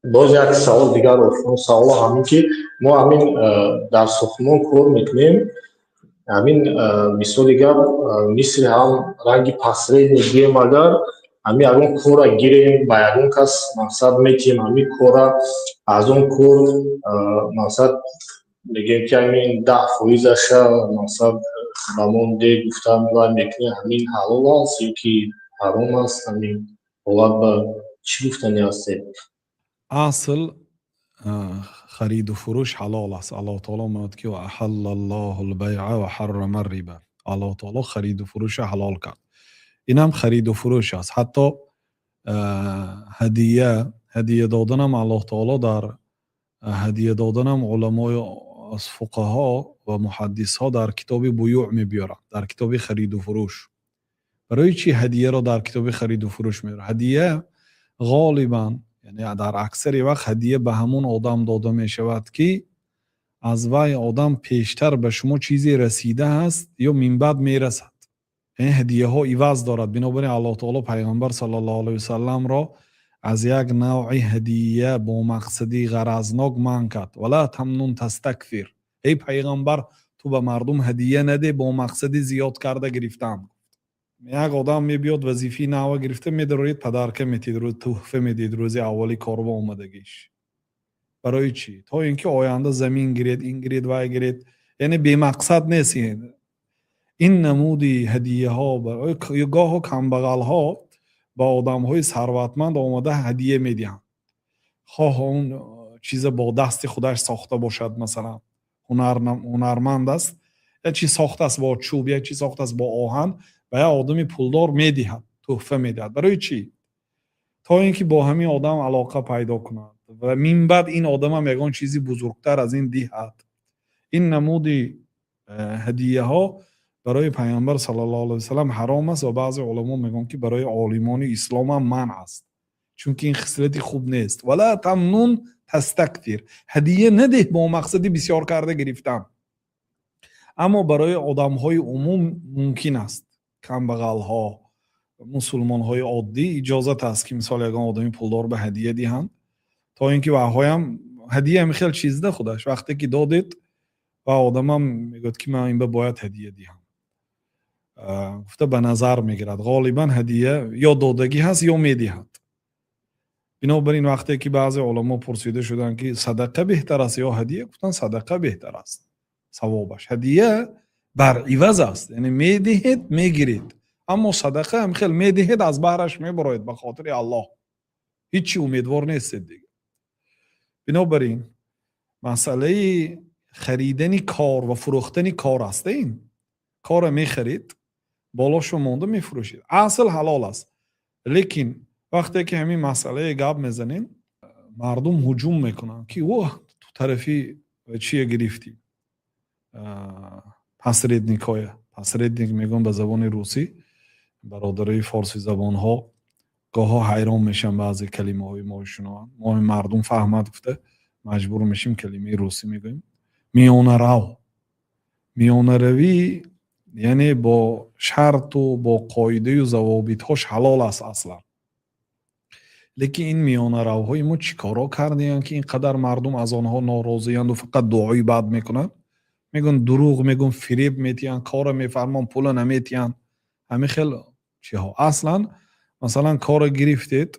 Боз як савол дигар, саволо ҳамин ки мо ҳамин дар сохтмон кор мекунем, ҳамин мисоли гап, мисли ҳам ранги посредник гирем, агар ҳамин ягон корра гирем, ба ягон кас мақсад метиҳем ҳамин корра, аз он кор мақсад мегӯем, ки ҳамин 10 фоизаша мақсад ба мо де гуфта вай мекунем, ҳамин ҳалол аст ё ки ҳаром аст? Ҳамин ҳолат ба чӣ гуфтанӣ ҳастед? Асл, хариду фурӯш ҳалол аст. Аллоҳ таоло мегӯяд, ки وأحل الله البيع وحرم الربا. Аллоҳ таоло хариду фурӯша ҳалол кард. Инам хариду фурӯш аст. Ҳатто ҳадия доданам, Аллоҳ таоло дар ҳадия доданам уламои аз фуқаҳо ва муҳаддисҳо дар китоби буюъ мебиёранд, дар китоби хариду фурӯш. Барои чӣ ҳадияро дар китоби хариду фурӯш меорад? Ҳадия ғолибан, яъне дар аксари вақт, ҳадия ба ҳамон одам дода мешавад, ки аз вай одам пештар ба шумо чизе расидааст ё минбаъд мерасад. Яъне ҳадияҳо иваз дорад. Бинобар ин Аллоҳ таоло Пайғамбар саллаллоҳу алайҳи васалламро аз як навъи ҳадия бо мақсади ғаразнок манъ кард: ولا تمنن تستكثر. Эй Пайғамбар, ту ба мардум ҳадия наде бо мақсади зиёд карда гирифтан. Як одам мебиёд, вазифаи нава гирифта, медароед, подарка метиҳед, тӯҳфа медиҳед рӯзи аввали корба омадагиш. Барои чӣ? То ин ки оянда замин гиред, ин гиред, вай гиред. Яъне бемақсад нест ин намуди ҳадияҳо. Гоҳо камбағалҳо ба одамҳои сарватманд омада ҳадия медиҳанд, хоҳ он чиза бо дасти худаш сохта бошад, масалан, ҳунарманд аст, як чиз сохтааст бо чӯб, як чиз сохтааст бо оҳан, ба як одами пулдор медиҳад, тӯҳфа медиҳад. Барои чӣ? То ин ки бо ҳамин одам алоқа пайдо кунад ва минбаъд ин одамам ягон чизи бузургтар аз ин диҳад. Ин намуди ҳадияҳо барои Пайғамбар саллаллоҳу алайҳи васаллам ҳаром аст ва баъзе уламо мегӯянд, ки барои олимони исломам манъ аст, чунки ин хислати хуб нест. ولا تمنن تستكثر. Ҳадия надеҳ бо мақсади бисёр карда гирифтан. Аммо барои одамҳои умум мумкин аст. Камбағалҳо, мусулмонҳои оддӣ иҷозат аст, ки мисол ягон одами пулдор ба ҳадия диҳанд, то ин ки ваҳоям ҳадия ҳами хел чизда худаш вақте ки додед ва одамам мегӯяд, ки ман ин ба бояд ҳадия диҳам гуфта ба назар мегирад. Ғолибан ҳадия ё додагӣ ҳаст, ё медиҳад. Бинобар ин, вақте ки баъзе уламо пурсида шуданд, ки садақа беҳтар аст ё ҳадия, гуфтанд, садақа беҳтар аст савобаш, ҳадия бар иваз аст, яъне медиҳед, мегиред. Аммо садақа ҳам хел медиҳед, аз баҳраш мебароед, ба хотири Аллоҳ, ҳичи умедвор нестед дига. Бинобар ин, масъалаи харидани кор ва фурӯхтани кор аст. Ин корро мехарид, болошо монда мефурӯшед, асл ҳалол аст. Лекин вақте ки ҳамин масъалае гап мезанем, мардум ҳуҷум мекунанд, ки о, ту тарафи чие гирифтӣ, посредникҳоя. Посредник мегӯям ба забони русӣ. Бародарои форсизабонҳо гоҳҳо ҳайрон мешаванд, баъзе калимаҳои мо шунаванд. Мо мардум фаҳмад гуфта маҷбур мешим, калимаи русӣ мегӯем. Миёнарав, миёнаравӣ, яъне бо шарту бо қоидаю завобитҳош ҳалол аст аслан. Лекин ин миёнаравҳои мо чӣ корҳо кардаянд, ки ин қадар мардум аз онҳо норозиянду фақат дуои бад мекунанд, мегӯянд, дурӯғ мегӯянд, фиреб метиҳанд, корро мефармон, пула наметиҳанд, ҳамин хел чиҳо. Аслан, масалан, корро гирифтед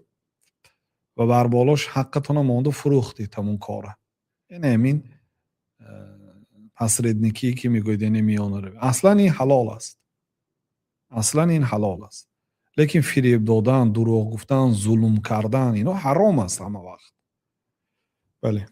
ва бар болош ҳаққатона монда фурӯхтед ҳамун корра, яъне ҳамин посредникие ки мегӯед, яъне миёнаравӣ, аслан ин ҳалол аст, аслан ин ҳалол аст. Лекин фиреб додан, дурӯғ гуфтан, зулм кардан, ино ҳаром аст ҳама вақт. Бале.